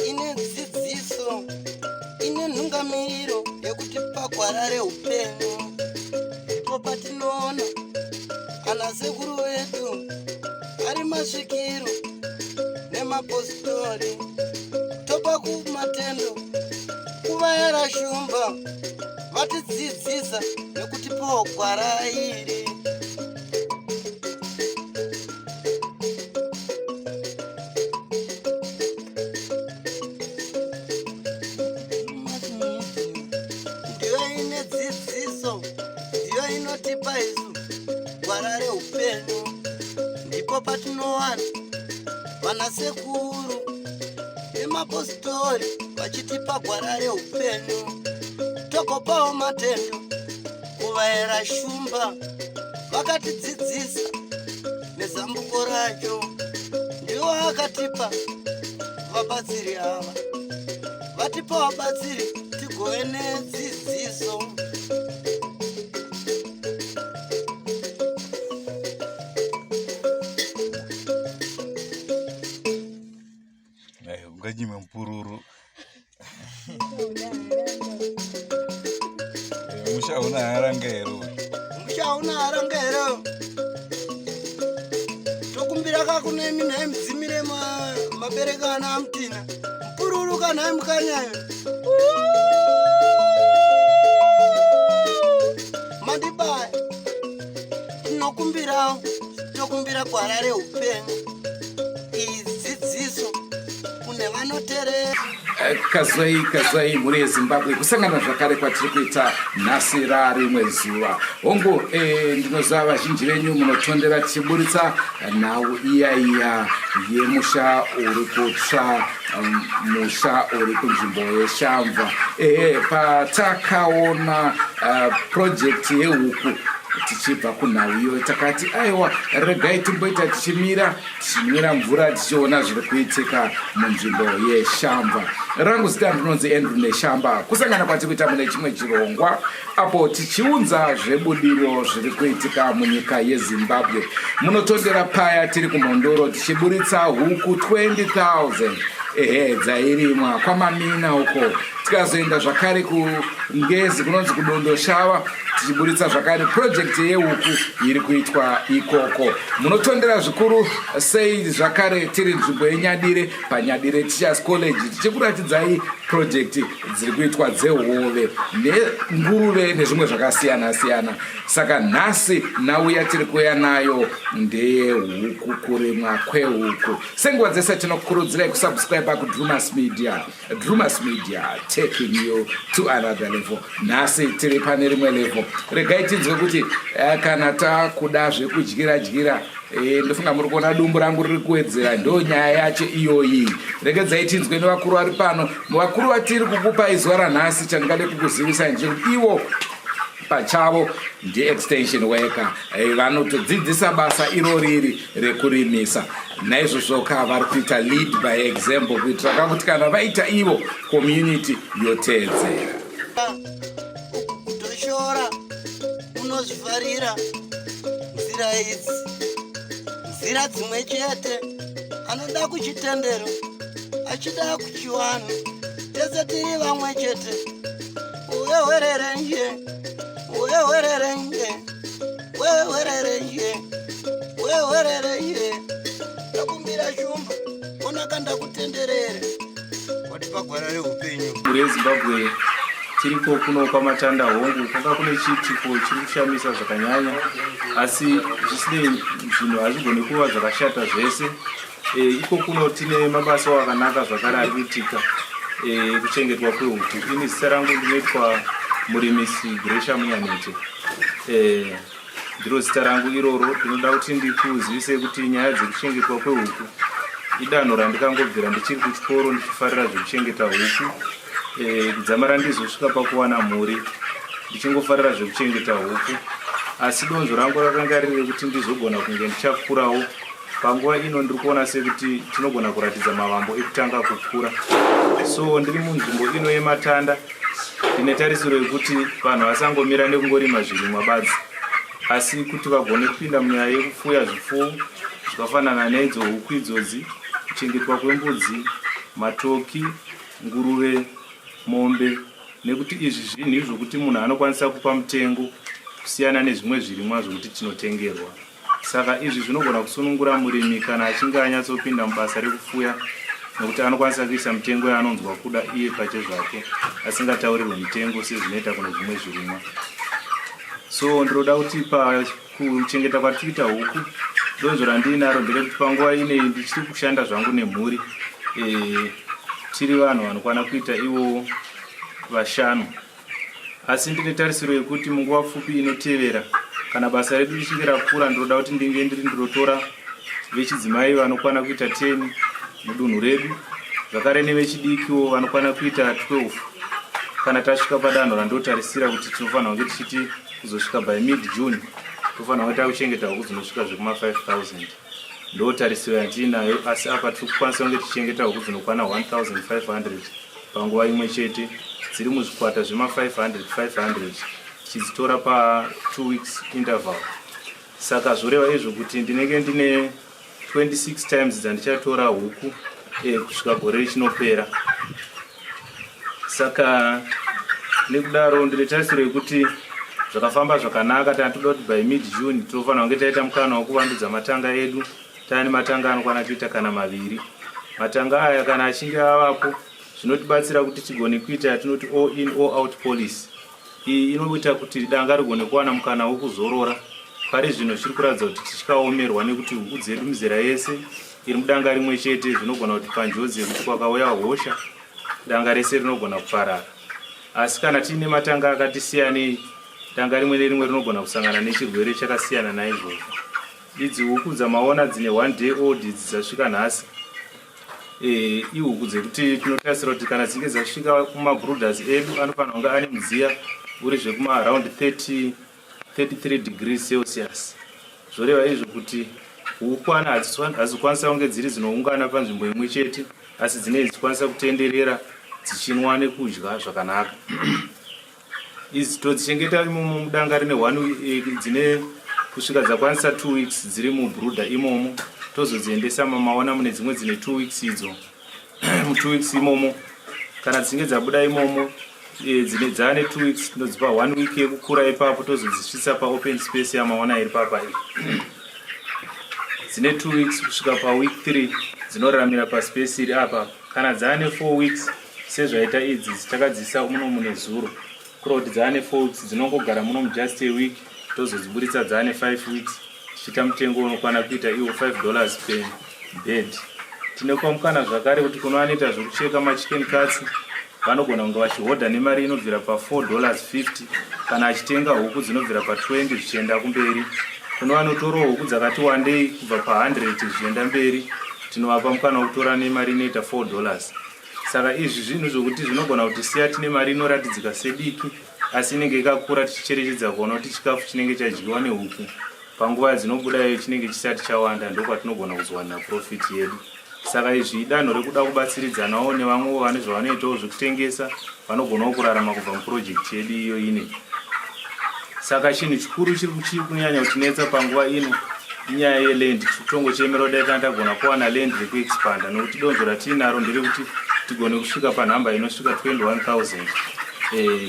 Ine dzidziso, ine nhungamiriro yekuti pagwara reupenyu ndipo patinoona ana sekuru vedu ari masvikiro nemapositori, topa kumatendo kuvayera shumba vatidzidzisa nekutipawo gwara iri. Ndiyo ine dzidziso, ndiyo inotipa isu gwara reupenyu, ndipo patinowana vanasekuru nemapositori vachitipa gwara reupenyu, togopawo matendo kuvaera shumba vakatidzidzisa nezambuko racho, ndiwo akatipa vabatsiri ava, vatipa vabatsiri tigove nedzidziso. Unganyime mupururu. Musha hauna haranga here? Musha hauna haranga here? Tokumbira kakune minhai mudzimire mabereka ana amutina mupururu kanhai mukanyayo mandibaya. Tinokumbirawo, tokumbira gwara reupenyu, iyi dzidziso kune vanoterera. Kazwai kazwai mhuri yeZimbabwe, kusangana zvakare kwatiri kuita nhasi rarimwe zuva. Hongu, ndinoziva vazhinji venyu munotondera tichiburitsa nhau iya iya yemusha uri kutsva, musha uri kunzvimbo yeShamva. Ehe, patakaona project yehuku tichibva kunhau iyoyo, takati aiwa, regai timboita tichimira tichinwira mvura tichiona zviri kuitika munzvimbo yeShamva. Rangu zita ndinonzi Andrew Neshamba. Kusangana kwatiri kuita mune chimwe chirongwa apo tichiunza zvebudiro zviri kuitika munyika yeZimbabwe. Munotondera paya tiri kuMhondoro tichiburitsa huku 20,000, ehe, dzairimwa kwaMamina uko, tikazoenda zvakare kuNgezi kunonzi kuDondoshava tichiburitsa zvakare project yehuku iri kuitwa ikoko. Munotondera zvikuru sei zvakare tiri nzvimbo yeNyadire, paNyadire Teachers College, tichikuratidzai project dziri kuitwa dzehove nenguruve nezvimwe zvakasiyana siyana. Saka nhasi nhau yatiri kuuya nayo ndeyehuku, kurimwa kwehuku. Senguva dzese tinokurudzirai kusubscribe kuDrumas Media. Drumas Media, taking you to another level. Nhasi tiri pane rimwe level. Regai tinzwe kuti kana takuda zvekudyira dyira, ndofunga muri kuona dumbu rangu riri kuwedzera, ndo nyaya yacho iyoyi. Regedzai tinzwe nevakuru vari pano. Vakuru vatiri kukupai zuva ranhasi, chandingade kukuzivisai ndechekuti ivo pachavo ndiextension worker, vanotodzidzisa basa iroriri rekurimisa. Naizvozvo ka vari kuita lead by example, kuitira kakuti kana vaita ivo, community yoteedzera. Kutoshora unozvifarira nzira idzi, nzira dzimwe chete. Anoda kuchitendero, achida kuchiwanhu, tese tiri vamwe chete. Wewererenje, wewererenje, wewererenje, wewererenje. Ndakumbira shumba, onaka ndakutenderere, watipa gwara reupenyu. Mhuri yeZimbabwe, tiriko kuno kwaMatanda. Hongu, kwanga kune chiitiko chiri kushamisa zvakanyanya, asi zvisinei zvinhu hazvigoni kuva zvakashata zvese. Iko kuno tine mabasa akanaka zvakare ari kuitika ekuchengetwa kwehuku. Ini zita rangu ndinoitwa Murimisi Gresha Munyanete. Ndiro zita rangu iroro. Ndinoda kuti ndikuzivise kuti nyaya dzekuchengetwa kwehuku idanho randikangobvira ndichiri kuchikoro ndichifarira zvekuchengeta huku, kudzamara ndizosvika pakuwana mhuri ndichingofarira zvekuchengeta huku. Asi donzvo rangu rakanga riri rekuti ndizogona kunge ndichakurawo. Panguva ino ndiri kuona sekuti tinogona kuratidza mavambo ekutanga kukura. So ndiri munzvimbo ino yeMatanda, ndine tarisiro yekuti vanhu vasangomira nekungorima zvirimwa badzi. Asi kuti vagone kupinda munyaya yekupfuya zvipfuwo zvakafanana neidzo huku idzodzi, kuchengetwa kwembudzi, matoki, nguruve, mombe, nekuti izvi zvinhu zvokuti munhu anokwanisa kupa mutengo kusiyana nezvimwe zvirimwa zvokuti tinotengerwa. Saka izvi zvinogona kusunungura murimi kana achinge anyatsopinda mubasa rekufuya nekuti anokwanisa kuisa mitengo yaanonzwa kuda iye pachezvake asingataurirwe mitengo sezvinoita kune zvimwe zvirimwa. So ndinoda kuti pakuchengeta kwatiri kuita huku, donzvo randiinaro nderekuti panguva inei ndichiri kushanda zvangu nemhuri e, tiri vanhu vanokwana kuita ivo vashanu. Asi ndine tarisiro yekuti munguva pfupi inotevera kana basa redu richinge rakura ndinoda kuti ndinge ndiri ndinotora vechidzimai vanokwana kuita 10 mudunhu redu zvakare nevechidikiwo vanokwana kuita 12 kana tasvika padanho randotarisira kuti tinofanira kunge tichiti kuzosvika by mid June tofanira kunge takuchengeta huku dzinosvika zvekuma 5000. Ndotarisiro yatiinayo, asi apa tiri kukwanisa kunge tichichengeta huku dzinokwana 1500 panguva imwe chete dziri muzvikwata zvema 500 500 tichidzitora pa 2 weeks interval. Saka zvoreva izvo kuti ndinenge ndine 26 times dzandichatora huku kusvika gore richinopera. Saka nekudaro ndine tarisiro yekuti zvakafamba zvakanaka. Tatoda kuti by mid June tinofanira kunge taita mukana wekuvandudza matanga edu, taane matanga anokwana kuita kana maviri. Matanga aya kana achinge avapo zvinotibatsira kuti tigone kuita yatinoti all in all out policy. Iyi inoita kuti danga rigone kuwana mukana wekuzorora. Pari zvino zviri kuratidza kuti tichikaomerwa nekuti huku dzedu mizera yese iri mudanga rimwe chete, zvinogona kuti panjodzi yekuti kwakauya hosha danga rese rinogona kuparara. Asi kana tiine matanga akati siyanei, danga rimwe nerimwe rinogona kusangana nechirwere chakasiyana. Naizvozvo idzi huku dzamaona dzine 1 day old idzi dzasvika nhasi, ihuku dzekuti tinotarisira kuti kana dzinge dzasvika kumabrooders edu anofanira kunge ane mudziya uri zvekuma-around 30 33 degrees Celsius. Zvoreva izvo kuti hukwana hadzikwanisa kunge dziri dzinoungana panzvimbo imwe chete, asi dzinenge dzichikwanisa kutenderera dzichinwa nekudya zvakanaka. Idzi todzichengeta imomo mudanga rine one, dzine kusvika dzakwanisa 2 weeks dziri mubrooder imomo, tozodziendesa mamaona mune dzimwe dzine 2 weeks idzo. Mu2 weeks imomo, kana dzinge dzabuda imomo, dzine dzaane 2 weeks, tinodzipa 1 week yekukura ipapo, tozodzisvitsa paopen space yamaona iri papa iyi. Dzine 2 weeks kusvika paweek 3 dzinoraramira paspace iri apa. Kana dzaane 4 weeks sezvaita idzi takadzisa muno mune zuro, kureva kuti dzaane 4 weeks, dzinongogara muno mujust a week, tozodziburitsa dzaane 5 weeks, tichiita mutengo unokwana kuita iwo $5 per bird. Tine kwamukana zvakare kuti kuno vanoita zvekucheka machicken cuts vanogona kunge vachihodha nemari inobvira pa$4.50 kana achitenga huku dzinobvira pa20 zvichienda kumberi. Kuno vanotorawo huku dzakati wandei kubva pa100 zvichienda mberi, tinovapa mukana wekutora nemari inoita $4. Saka izvi zvinhu zvokuti zvinogona kuti siya tine mari inoratidzika sediki, asi inenge ikakura tichicherechedza kuona kuti chikafu chinenge chadyiwa nehuku panguva yadzinobuda iyo chinenge chisati chawanda, ndokwatinogona kuzowanira profit yedu. Saka izvi idanho rekuda kubatsiridzanawo nevamwewo vane zvavanoitawo zvekutengesa, vanogonawo kurarama kubva mupurojekti yedu iyo ine. Saka chinhu chikuru chiri kunyanya kutinetsa panguva ino inyaya yeland. Tiri kutongochemera kudai kana tagona kuwana land rekuexpanda, nokuti donzvo ratiinaro nderekuti tigone kusvika panhamba inosvika 21,000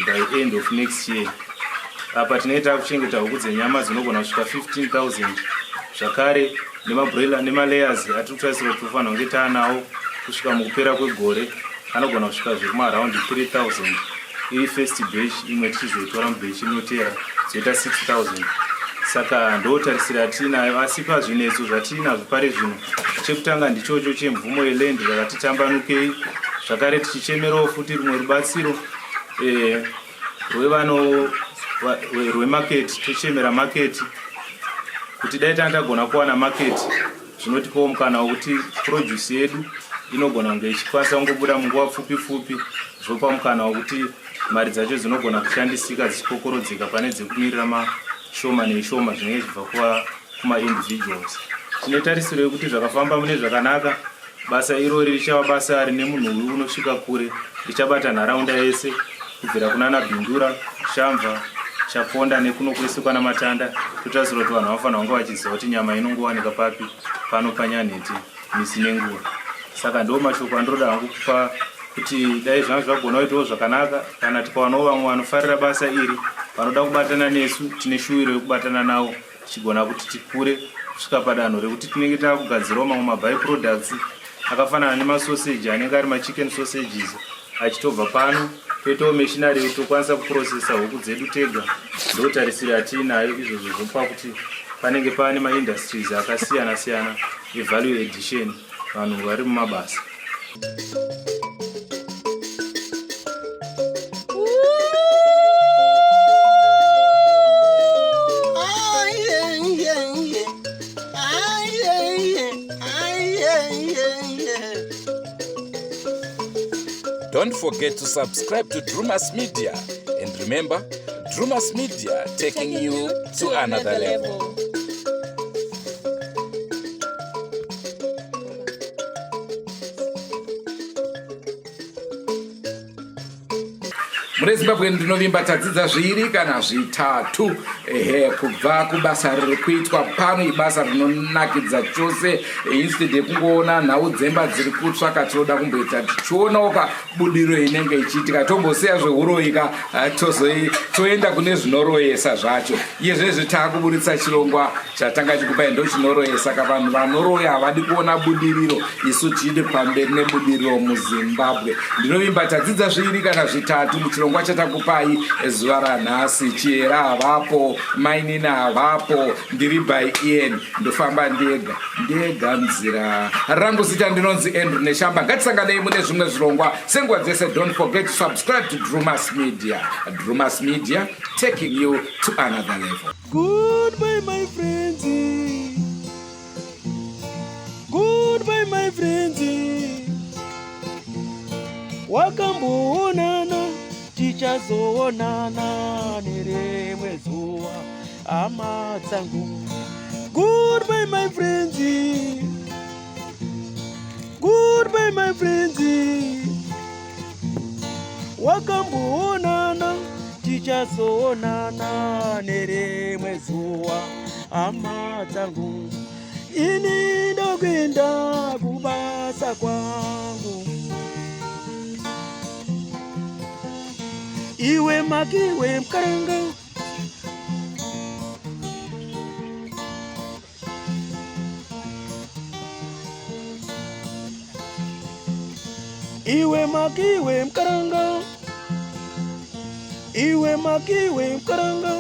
by end of next year. Apa tinenge takuchengeta huku dzenyama dzinogona kusvika 15,000, zvakare nemabroiler nemalayers atiri kutarisira kuti tofanira kunge taanawo kusvika mukupera kwegore anogona kusvika zvekumaround 3000 iri first batch, imwe tichizoitora mubatch inotera, dzoita 6000. Saka ndotarisira yatiinayo, asi pazvinetso zvatiinazvo pari zvino, chekutanga ndichocho chemvumo yeland rakati tambanukei, zvakare tichichemerawo futi rumwe rubatsiro rwevano rwemaketi. Tochemera maketi kuti dai tanga tagona kuwana maketi, zvinotipawo mukana wekuti produce yedu inogona kunge ichikwanisa kungobuda munguva pfupi pfupi, zvopa mukana wekuti mari dzacho dzinogona kushandisika dzichikokorodzeka pane dzekumirira mashoma neshoma zvinenge zvichibva kumaindividuals. Tine tarisiro yekuti zvakafamba mune zvakanaka, basa irori richava basa rine munhuwi unosvika kure, richabata nharaunda yese kubvira kunana Bindura, Shamva, Chaponda nekuno kwese kwana Matanda. Totarisira kuti vanhu vanofanira kunge vachiziva kuti nyama inongowanika papi pano paNyanhete misi nenguva. Saka ndo mashoko andinoda hangu kupa kuti dai zvanga zvagona kuitawo zvakanaka kana tikawanawo vamwe vanofarira basa iri vanoda kubatana nesu, tine shuwiro yekubatana navo tichigona kuti tikure kusvika padanho rekuti tinenge taakugadzirawo mamwe maby products akafanana nemasoseji anenge ari machicken sausages achitobva pano, toitawo machinery yekuti tokwanisa kuprocessa huku dzedu tega. Ndotarisiro yatiinayo. Izvozvo zvopa kuti panenge paane maindustries akasiyana siyana evalue addition, vanhu vari mumabasa. Don't forget to subscribe to Drewmas Media. And remember, Drewmas Media, taking you to another level. Mune Zimbabwe, ndinovimba tadzidza zviviri kana zvitatu, ehe, kubva kubasa riri kuitwa pano. Ibasa rinonakidza chose. Instead yekungoona nhau dzemba dziri kutsvaka, tinoda kumboita tichionawo kabudiro inenge ichiitika. Tombosiya zveuroyi ka, toenda kune zvinoroyesa zvacho. Iyezvezvi taakuburitsa chirongwa chatanga chikupai, ndo chinoroyesa ka. Vanhu vanoroya havadi kuona budiriro, isu tiri pamberi nebudiriro muZimbabwe. Ndinovimba tadzidza zviviri kana zvitatu muchirongwa chatakupai zuva ranhasi. Chiyera havapo, mainina havapo, ndiri by Ian, ndofamba ndega ndega nzira rangu. Zita ndinonzi Andrew Neshamba. Ngatisanganei mune zvimwe zvirongwa senguva dzese. Don't forget to subscribe to Drewmas Media. Drewmas Media, taking you to another level. Goodbye, my friends. Goodbye, my friends. Wakamboonana, tichazoonana nerimwe zuva, hama dzangu. Goodbye, my friends. Goodbye, my friends. Wakamboonana, tichazoonana nerimwe zuva, hama dzangu. Ini ndokuenda kubasa kwangu. Iwe makiwe mukaranga. Iwe makiwe mukaranga. Iwe makiwe mukaranga.